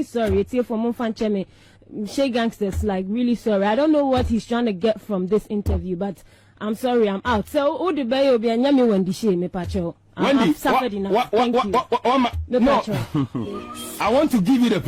really sorry. Etiefo momfa nkyɛ me. Shay Gangsters, like, really sorry. I don't know what he's trying to get from this interview, but I'm sorry, I'm out. So wode bɛyɛ obi ɛnyɛ me Wendy Shay, mepakyɛw. Wendy, I've suffered enough. Wa, wa, Thank wa, you. wa, wa, wa, no. Mepakyɛw. I want to give you the.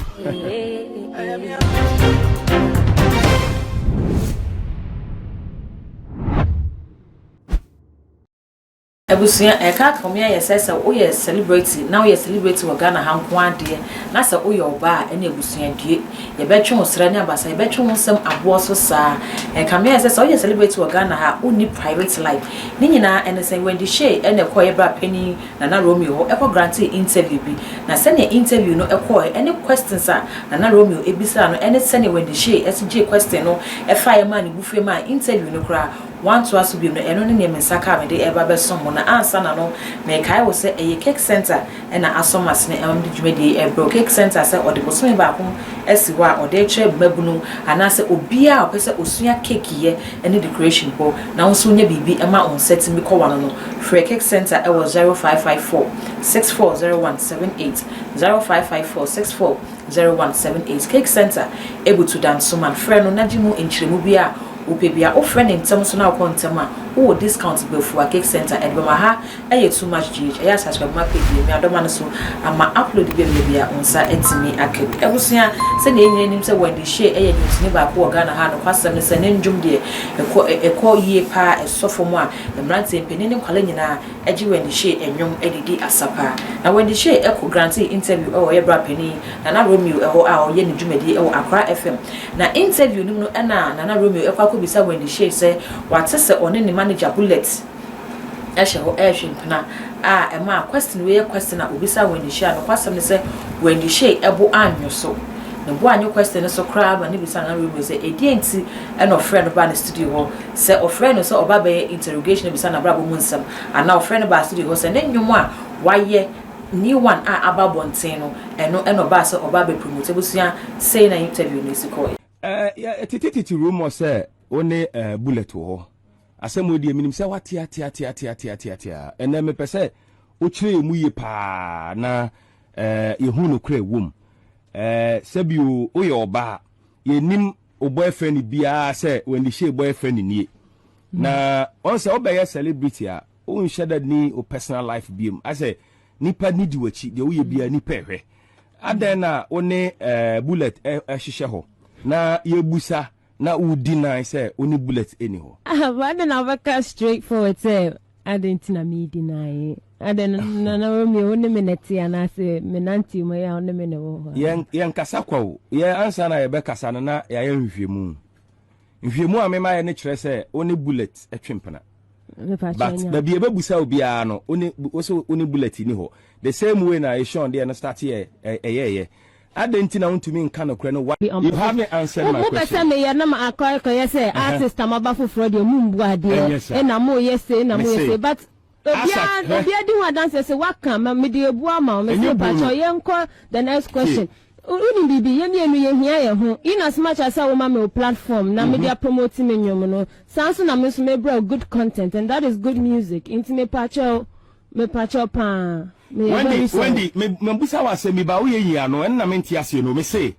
Abusua, ɛka aka me ayɛ sɛ sɛ woyɛ celebrity na woyɛ celebrity wɔ Ghana ha nko ara deɛ na sɛ woyɛ ɔbaa a ɛne abusua due. Yɛbɛtwe wo serɛ ne abasa, yɛbɛtwe wo nsɛm aboɔ so saa. Ɛka me ayɛ sɛ sɛ woyɛ celebrity wɔ Ghana ha a wonni private life. Ne nyinaa ɛne sɛ Wendy Shay ɛna ɛkɔɔ yɛ bra panin Nana Romeo hɔ ɛkɔ grantee interview bi. Na sɛnea interview no ɛkɔɔɛ ɛne questions a Nana Romeo ɛbisaa no ɛne sɛnea Wendy Shay ɛsi gyee question no ɛfaeɛ maa ne bo fue maa interview no koraa Woantoa so bio no, ɛno ne nea me nsa kaa mede reba abɛsom mo. Na ansa na no, merekae wo sɛ ɛyɛ Cake Centre na asɔ m'asene ma mede dwumadie yi rebrɛ wo. Cake Centre sɛ ɔde bosome baako asi hɔ a ɔde rekyerɛ mmabunu anaasɛ obiara a ɔpɛ sɛ ɔsua cake yɛ ne decoration bɔ na wo nso wonya biribi ma wo nsa tumi kɔ w'ano no, frɛ Cake Centre wɔ 0554 640178, 0554 640178. Cake Centre butu Dansoman. Frɛ no na gye mu nkyerɛmu biara a Wopɛ bi a wo frɛ no ntɛm nso na wokɔ ntɛm a wowɔ discount bafua cake center ɛde bɛma ha ɛyɛ too much GH ɛyɛ a subscribe ma page yi nuadɔma no so ama upload bi a meyɛ bia wo nsa atumi aka bi abusua sɛnea yɛn nyinaa nim sɛ Wendy Shay ɛyɛ dwontoni baako wɔ Ghana ha nokwasɛm ne sɛ ne ndwom deɛ ɛkɔ ɛkɔ yie paa ɛsɔ fam a mmeranteɛ mpanin ne nkwadaa nyinaa ɛgye Wendy Shay ɛnwom ɛde di asa paa na Wendy Shay ɛkɔ grantee interview ɛwɔ yɛ bra panin Nana Romeo ɛhɔ a ɔyɛ ne dwumadie ɛwɔ Accra FM Na interview no mu no ɛna Nana Romeo ɛkɔ akɔbisa Wendy Shay sɛ wate sɛ ɔne ne manager Bullet ɛhyɛ hɔ ɛrehwe mpena a ɛmaa question wei yɛ question a obisaa Wendy Shay a nokwasɛm ne sɛ Wendy Shay ɛbo annwo so. Ne bo annwo question no so koraa ma ne bisaa Nana Romeo sɛ ɛdeɛn nti ɛna ɔfrɛɛ no baa ne studio hɔ, sɛ ɔfrɛɛ no sɛ ɔba abɛyɛ interrogation abisa n'abrabɔ mu nsɛm anaa ɔfrɛɛ no baa studio hɔ sɛ ne nnwom a wayɛ New one a aba abɔnten no, ɛno ɛna ɔbaa sɛ ɔba abɛ promote abusua, sei na interview no si kɔɔɛ. Eh, tete tete rumor sɛ wo ne eh, Bullet wɔ hɔ. Asɛm wei deɛ menim sɛ woate ate ate ate ate ate ate a. Ɛnɛ mepɛ sɛ wokyerɛ yɛn mu yie paa na eh, yɛhu nokorɛ ɛwɔ mu. Eh, sɛbio woyɛ ɔbaa, yɛnnim wo boyfriend biara sɛ Wendy Shay boyfriend nie. Na wɔn sɛ wobɛyɛ celebrity a, Wonhyɛ da nni wo personal life biom. Asɛ nipa ni di w'akyi, deɛ woyɛ biara nipa ɛhwɛ. Adɛn na wo ne eh, Bullet ɛhyehyɛ hɔ na yɛbusa na wo deny sɛ wo ne Bullet ɛni hɔ? Ah, but adɛn na wobɛka straight forward sɛ adɛn nti na me deny? Adɛn na na Romeo wo ne me na ɛte anaasɛ me nante mu yɛ a wo ne me na ɛwɔ hɔ? Yɛn yɛnkasa kwa o. Yɛn ansa na yɛbɛkasa no na yɛayɛ nhwehwɛmu. Nhwehwɛmu a mema yɛ no kyerɛ sɛ wo ne Bullet twe mpena. But baabi yɛbɛbusa obiara no, wo ne wo sɛ wo ne Bullet ni hɔ. The same way na Eshawn deɛ no start yɛ ɛyɛɛyɛ. Adɛn nti na wontumi nka nokorɛ no why? You haven't answered my Mopɛ question. sɛ meyɛ na ma akɔ akɔyɛ sɛ artist a moaba foforɔ deɛ mombu adeɛ Ɛnyɛ saa. ɛna moyɛ sei na moyɛ Mese sei but Asa obiara hwɛ. obiara di ho adanseɛ sɛ waka ma mede abu ama wo mese Ɛnyɛ buo mepakyɛw no. yɛnkɔ the next Tie. question. Wonim biribi, yɛn mmienu yɛhia yɛn ho. In as much as sɛ woma me wo platform na mede apromote me nnwom no, saa nso na me nso mebrɛ wo good content and that is good music. Nti mepakyɛw, mepakyɛw paa. Meyɛ Wendy, very sorry. Wendy, me mabusa wo asɛm bi ba woyɛ nyi ano ɛno na mente aseɛ no mese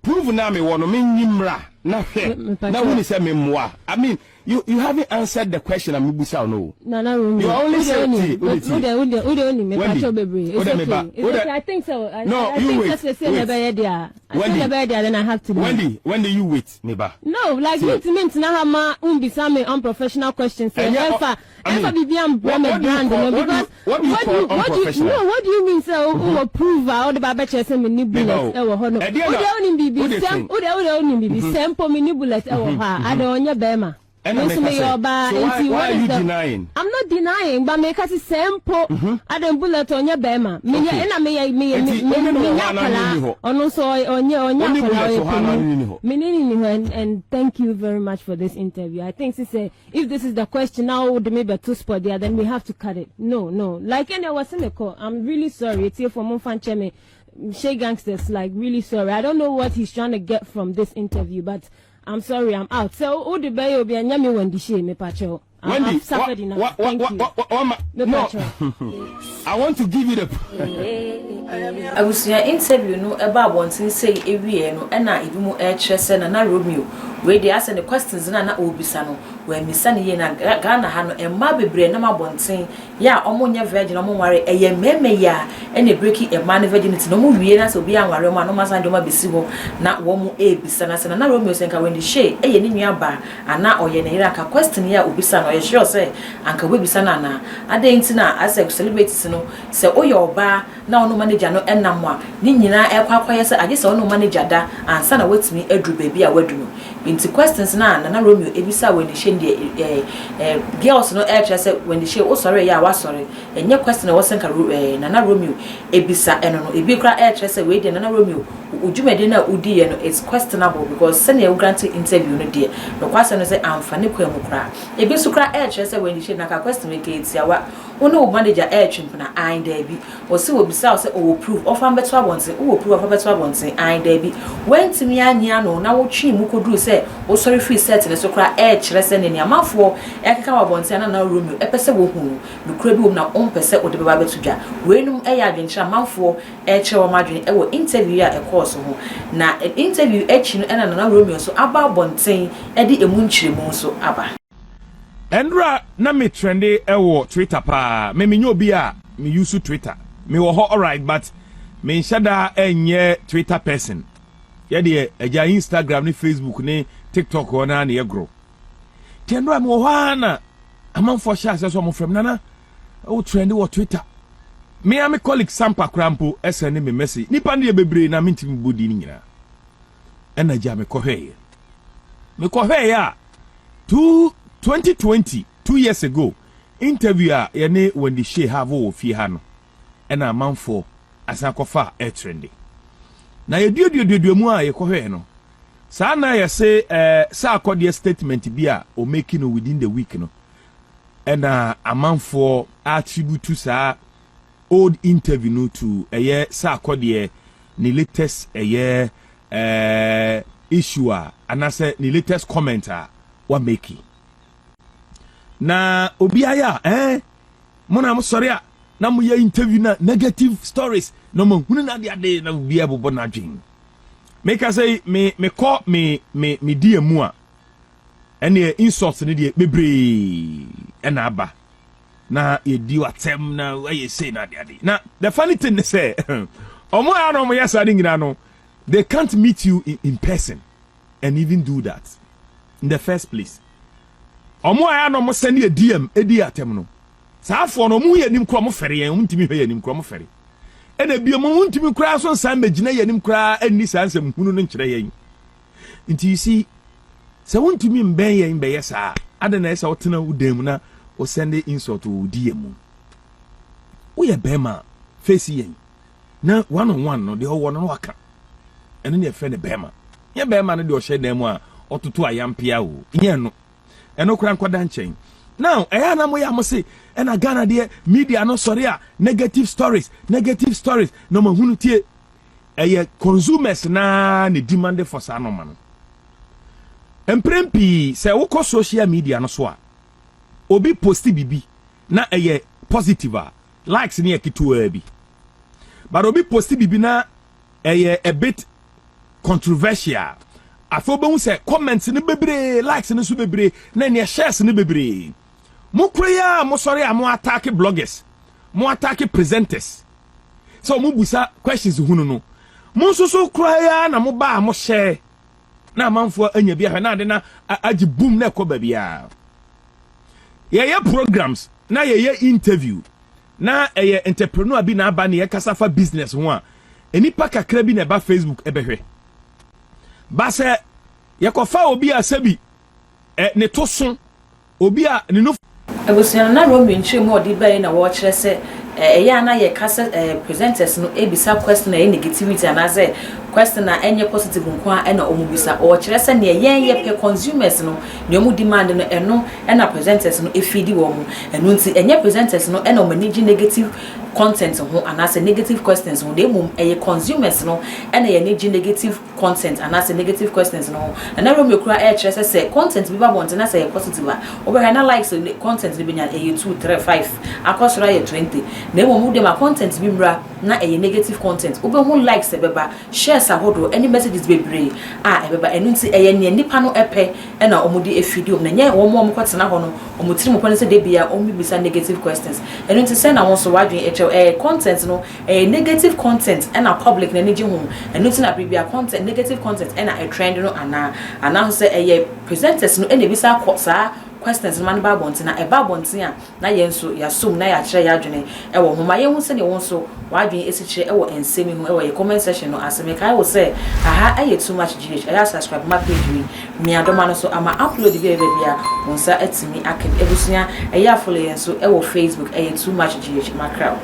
prove no a mewɔ no menyi mmra na hwɛ na Mepakyɛw. hunu sɛ memmoa I mean you you haven't answered the question a mebusa wo no o. Nana Romeo, You are only wode saying onim, tie wode tie wode wode wode onim, Wendy mepakyɛw bebree. It's wode me ba okay, it's wode okay. I think so. I, no I you think wait sɛ sɛ na wait ɛbɛyɛ deɛ a, sɛ na Wendy ɛbɛyɛ deɛ a then I have to leave. Wendy Wendy you wait me ba No, like tie mentumi ntena ha ma wombisa me unprofessional questions sɛ ɛnyɛ ɔ ɛmfa I ɛmfa mean biribi ambrɛ what me what do you brand call no what do you because what do you what do call you what do you no unprofessional what do you mean sɛ wo wowɔ prove a wode ba bɛkyerɛ sɛ menni me ba bullet o ɛwɔ hɔ no ɛdeɛ na wodeɛ wonim biribi wode sɛ sen wodeɛ wodeɛ wonim biribi sɛ mpo menni bullet ɛwɔ hɔ a adɛn ɔnyɛ bɛrima. Ɛna Me nso meka meyɛ sɛ, ɔbaa so why nti why what are is you the denying? I'm not denying but meka se sɛ mpo Adam Bullet ɔnyɛ bɛɛma meyɛ Okay. ɛna meyɛ meyɛ Nti wo ne no wɔ menyɛ hɔ anaa ne akwadaa nni hɔ? ɔno nso ɔnyɛ ɔnyɛ Wo ne akwadaa Bullet ɔyɛ wɔ hɔ anaa panin ne nni hɔ? me ne ne nni hɔ and and thank you very much for this interview I think se sɛ if this is the question na wode me bɛto spot deɛ then we have to cut it no no like ɛnna ɛwɔ se mekɔ I'm really sorry etiefoɔ momfa nkyɛ me Shey Gangsters like really sorry I don't know what he's trying to get from this interview but I'm sorry I'm out sɛ wode bɛyɛ obi ɛnyɛ me Wendy Shay mepakyɛw. Wendy, I've suffered enough. What, Thank what, you. What, No no, pressure. I want to give you the. Abusua, interview no ɛba abɔnten sɛ ewie no, ɛna ebi mu ɛrekyerɛ sɛ Nana Romeo wei deɛ, asɛ ne questions na na ɔrebisa no, wɔamisa ne yie. Na Ghana ha no, mmaa bebree nam abɔnten yɛ a ɔmo nyɛ virgin, ɔmo nware. Ɛyɛ mmarima yi a ɛna break mmaa no virginity na ɔmo wie na sɛ obi anware ɔmo a, na ɔmo asan de ɔmo abɛsi hɔ na wɔn ɛrebisa. Na sɛ Nana Romeo, sɛ nka Wendy Shay ɛyɛ ne nua baa anaa ɔyɛ ne yere, anka question yi a obisa no, ɔyɛ sure sɛ anka wobisa no anaa? Adan nti na asɛ celebrities no, sɛ woyɛ ɔbaa na ɔno manager no ɛnam a, ne nyinaa ɛkɔ akɔyɛ sɛ agye sɛ ɔno manager da ansa na watumi aduru baabi a wadu no. Nti questions na Nana Romeo ebisa Wendy Shay deɛ, ɛɛ ɛɛ girls no ɛɛkyerɛ sɛ Wendy Shay wosɔre yɛ a wasɔre, ɛnyɛ question a wɔsɛ nka Nana Romeo ebisa ɛno no. Ebi koraa ɛɛkyerɛ sɛ wei deɛ, Nana Romeo, dwumadie no a wodi yɛ no is questionable, because sɛnea wo grant interview no deɛ, nokwasɛm no sɛ amfa ne kwan mu koraa. Ebi nso koraa ɛɛkyerɛ sɛ Wendy Shay naka question wei kɛɛtiawa, wo ne wo manager ɛɛtwe mpena an daabi. Wɔsi wɔ bisa wo sɛ ɔwɔ proof, ɔfa mbɛto abɔnten, wowɔ proof, ɔfa bɛto abɔnten an daabi. Wɔntumi anyi ano na wotwe mu koduru sɛ wosɔre firi set ne so koraa, ɛɛkyerɛ sɛ ne nneɛmafoɔ ɛkeka wɔ abɔnten a Nana Romeo ɛpɛ sɛ wɔhu no, nokura bi wɔ mu na ɔmpɛ sɛ wɔde bɛba abɛto dwa. Weinom ɛyɛ adwenkyerɛ amanfoɔ ɛkyerɛ wɔn adwene ɛwɔ interview a ɛkɔɔ so ho. Na interview akyi no, ɛna Nana Romeo nso aba abɔnten ɛde emu nkyerɛmu nso aba. Ɛndura na me trende ɛwɔ Twitter paa. Me menyɛ obi a me use Twitter. Me wɔ hɔ alright, but me nhyɛ da ɛnyɛ Twitter person. Yɛdeɛ agya Instagram ne Facebook ne TikTok hɔ naa ne yɛ goro. Nti ɛndura me wɔ hɔ ara na amanfoɔ hyɛ asɛ sɛ ɔmo frɛ me, "Nana, wo trende wɔ Twitter." Me a me colleague Sampa koraa mpo ɛsɛ ne me message. Nipa no yɛ bebree na mentumi bɔ di ne nyinaa. Ɛna gya mekɔhwɛeɛ. Mekɔhwɛeɛ a, 2020, 2 years ago, interview a yɛne Wendy Shay have wɔ fie ha no, ɛna amanfoɔ asan akɔfa a ɛtrende. Na yɛduaduaduadua mu a yɛkɔhwɛɛ no saa na yɛse sɛ akɔdeɛ statement bi a ɔmake no within the week no, ɛna amanfoɔ attribute saa old interview no to ɛyɛ sɛ akɔdeɛ ne latest ɛyɛ issue a anaasɛ ne latest comment a wamake. Na obiara a mo na mo sɔre a na moyɛ interview na negative stories na mo hunu na ade ade na obiara bobɔ n'adwen. Meka sɛ me mekɔ me di emu a, ɛneɛ insult ne deɛ bebree ɛna aba na yɛdi watɛm na ayɛ sei na ade ade. Na the funny thing ne sɛ ɔmo a na ɔmo yɛ saa ne nyinaa no, they can't meet you in person and even do that in the first place. Ɔmo a na ɔmo send yɛ DM edi atɛm no, saa afoɔ no, ɔmo yɛ anim kora, ɔmo fɛre yɛn, ɔmo ntumi hwɛ yɛn anim kora, ɔmo fɛre. Ɛna ebien ɔmo ntumi koraa so nsan bɛgyina yɛn anim koraa ɛnni saa nsɛm hunu no nkyerɛ yɛn. Nti you see, sɛ wontumi mbɛn yɛn bɛyɛ saa ade na ɛsɛ ɔtena wo dan mu na ɔsend insult wɔ wo DM mu. Woyɛ bɛrima, face yɛn na one on one no deɛ ɔwɔ no na waka. Ɛno ne yɛfrɛ no bɛrima. Nyɛ bɛrima no deɛ ɔhyɛ dan mu a ɔtoto ayampea o, nyɛ no. Ɛno koraa nkɔda nkyɛn. Now ɛyɛ ana moyɛ a mo se ɛna Ghana deɛ, media no sɔre a, negative stories, negative stories na ɔmo ahunu. Tie, ɛyɛ consumers naa ne demand for saa nɔɔma no. Mprɛn pii sɛ wokɔ social media no so a, obi post bibi na ɛyɛ positive a, likes ne yɛ ketewaa bi, but obi post bibi na ɛyɛ a bit controversial, afei wobɛhu sɛ comments no bebree, likes no nso bebree, na nea shares no bebree. Mo kuro yi a mosɔre a mo attack bloggers, mo attack presenters sɛ ɔmo busa questions hunu no, mo nso so kuro yi a na mo ba a mo hyɛ na amanfoɔ anya bi ahwɛ na ade na agye boom na ɛkɔ baabiara. Yɛyɛ programs na yɛyɛ interview na ɛyɛ entrepreneur bi na aba ne yɛkasa fa business ho a, nipa kakra bi na ɛba Facebook ɛbɛhwɛ ba. Sɛ yɛkɔfa obi a sɛbi ɛ ne to so, obi a ne no Abusua, no na Romeo nkyerɛ mu a ɔde bae na wɔrekyerɛ sɛ ɛyɛ a na yɛka sɛ presenters no ebisa question a ɛyɛ negativity anaasɛ Question a ɛnyɛ positive nko ara na wɔn bisa. Ɔrekyerɛ sɛ neɛ yɛn yɛpɛ, consumers no, nea wɔn demand no, ɛno ɛna presenters no efeedi wɔn. Ɛno nti ɛnyɛ presenters no ɛna wɔn ani gye negative content ho anaasɛ negative questions ho, na mmom ɛyɛ consumers no ɛna yɛn ani gye negative content anaasɛ negative questions no ho. Na Romeo kura ɛrekyerɛ sɛ content bi ba abɔnten na sɛ ɛyɛ positive a, wobɛhwɛ na likes ne content no bi nya ɛyɛ 2, 3, 5, akɔ soro ayɛ 20. Na mmom wode ma content bi mmra na ɛyɛ negative content, wobɛhu likes ɛbɛba, shares ahodoɔ ɛne messages bebree a ɛbɛba. Ɛno nti ɛyɛ nea nipa no ɛpɛ ɛna wɔn de efeedi wɔn, na nyɛ wɔn a wɔkɔtena hɔ no wɔn tirim kɔ ne sɛ de bia wɔn bibisa negative questions. Ɛno nti sɛ na wɔn nso wadwene ɛkyɛw ɛyɛ content no, ɛyɛ negative content ɛna public n'ani gye ho, ɛno nti na biribi a content, negative content ɛna ɛtrend no, anaa sɛ ɛyɛ presenters no ɛna ebisa akɔ saa questions no ma no ba abɔnten, na ɛba abɔnten a na yɛn nso yɛasom na yɛakyerɛ yɛn adwene ɛwɔ ho. Ma yɛn ho sɛdeɛ wɔn nso wɔadwene esi kyerɛ ɛwɔ nsɛm yi ho ɛwɔ yɛ comment section no ase. Mekae wɔ sɛ aha ɛyɛ Too Much GH. Ɛyɛ subscribe ma page yi, mmiadɔma no so ama upload bi a ɛbɛ bi a wɔn nsa atumi aka. Abusua, ɛyɛ afollow yɛn nso ɛwɔ Facebook, ɛyɛ Too Much GH. Makraw.